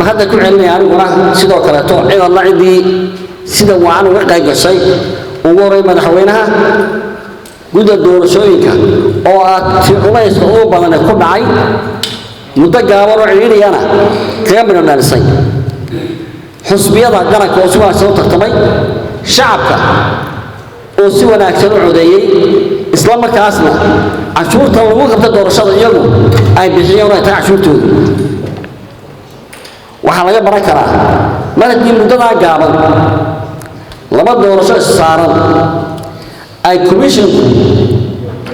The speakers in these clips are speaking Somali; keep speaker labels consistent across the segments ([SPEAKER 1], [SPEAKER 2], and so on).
[SPEAKER 1] Mahadda ku celinaya aniguna sidoo kaleeto cid alla ciddii sida wacan uga qayb gashay, ugu horey madaxweynaha, gudda doorashooyinka oo ah ti culayska ugu badane ku dhacay, muddo gaaban oo cidhiidhiyana kaga midho dhalisay, xusbiyada qaranka oo si wanaagsan u tartamay, shacabka oo si wanaagsan u codeeyey, isla markaasna cashuurta lagu qabta doorashada iyagu ay bixiyeen oo ay tahay cashuurtoodu. Waxaa laga baran karaa mar haddii muddadaa gaaban laba doorasho is saaran ay commissionku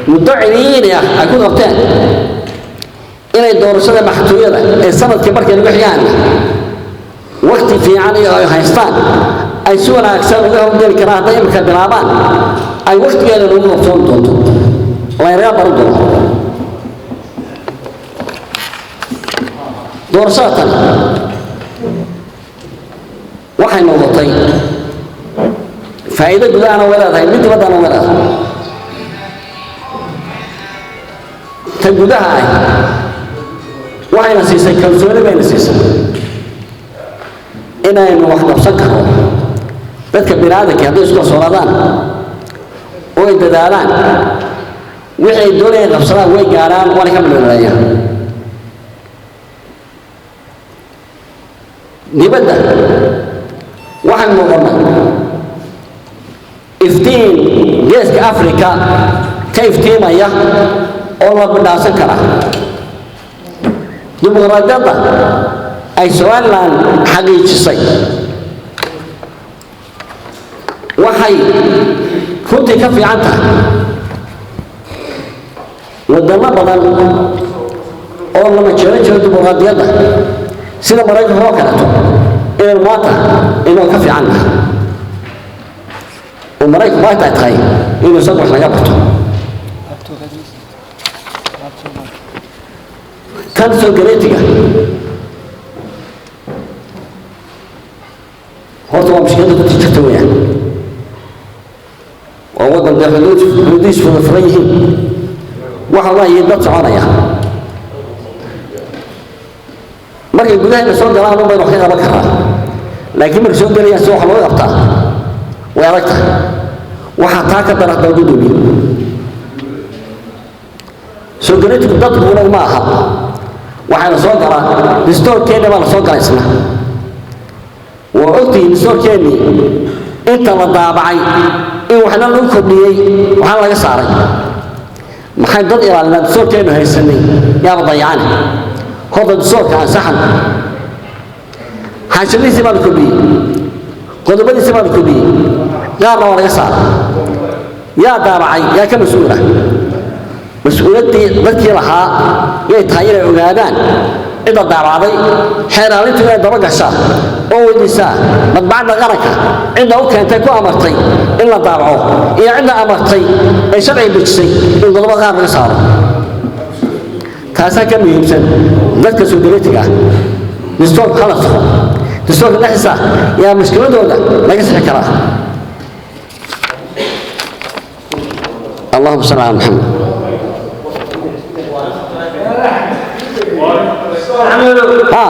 [SPEAKER 1] muddo cidhiidhi ah ay ku qabteen, inay doorashada madaxtooyada ee sanadkii markay lagu xigaanna waqti fiican iyo ay haystaan ay si wanaagsan uga howlgeli karaan, hadday imika bilaabaan ay waqtigeeda lagu qabsoon doonto, laynaga baran doono. Doorashada tani waxay noqotay faa'iido gudahana way leedahay, mid dibaddana way leedahay. Ta gudaha ah waxayna siisay kalsooni, bayna siisay inaynu wax qabsan karno. Dadka biniaadanka hadday isku kalsoonaadaan oo ay dadaalaan, wixii ay doonayaan qabsadaan way gaaraan, waana ka midhaleeyaan. Dibadda waxaan noqonnay iftiin geeska Africa ka iftiimaya oo la bidhaansan kara. Dimuqraadiyadda ay Somaliland xaqiijisay waxay runtii ka fiican tahay wadamo badan oo lama jeero jiro dimuqraadiyadda, sida Maraykanka oo kaleeto, inaynu maanta inoo ka fiican nahay oo Maraykanku maanta ay tahay inuu isagu wax naga barto. Kan soo galeetiga horta waa mushkiladda ku jirta weeyaan. Waa waddan dee xuduudiis furan yihiin, waxa waaye dad soconaya markay gudahayna soo galaan un baynu wax ka qaban karraa, laakiin markay soo gelayaan si wax looga qabtaa way adag tahay. Waxaa taa ka daran haddaba, gudoomiye, soo galeetigu dadkuuna ma aha, waxayna soo galaa distoorkeenna baa la soo galay isna. Waa ogtihiin distoorkeennii inta la daabacay in waxna lagu kordhiyey, waxna laga saaray. Maxay dad ilaalinaa distoorkeennu haysanay yaaba dayacane? Horta distoorka ansaxan, xaanshadiisii baa la kordhiyey, qodobadiisii baa la kordhiyey, qaarna waa laga saaray. Yaa daabacay? Yaa ka mas-uula? Mas-uuliyaddii dadkii lahaa yay tahay inay ogaadaan cidda daabacday, xeeraalintu inay daba gashaa oo weydiisaa madbacadda qaranka cidda u keentay ku amartay in la daabaco iyo cidda amartay ee sharciga dejisay in qodobo qaar laga saaro. Taasaa ka muhiimsan dadka soo galeetiga ah. Distoorka hala saxo, distoorka dhexdiisa yaa mushkiladooda laga sixi karaa. Allahuma salli ala Maxamed. Ha,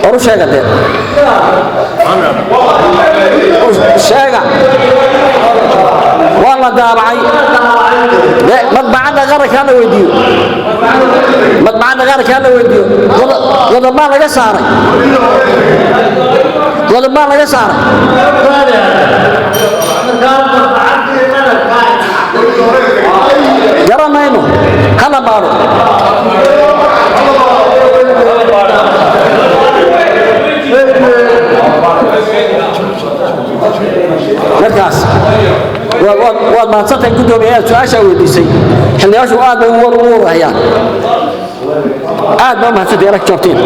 [SPEAKER 1] oru sheega dee, sheega waa la daabacay. Madbacadda qaranka hala weydiiyo, madbacadda qaranka hala weydiiyo. Qodobaa laga saaray, qodobaa laga saaray. Garanayno, hala baadho. Markaas waad mahadsantahay guddoomiye inaad su-aashaa weydiisay. Xildhibaashu aad bay ugu warhayaan. Aad baa u mahadsantahay inaad joogtiin.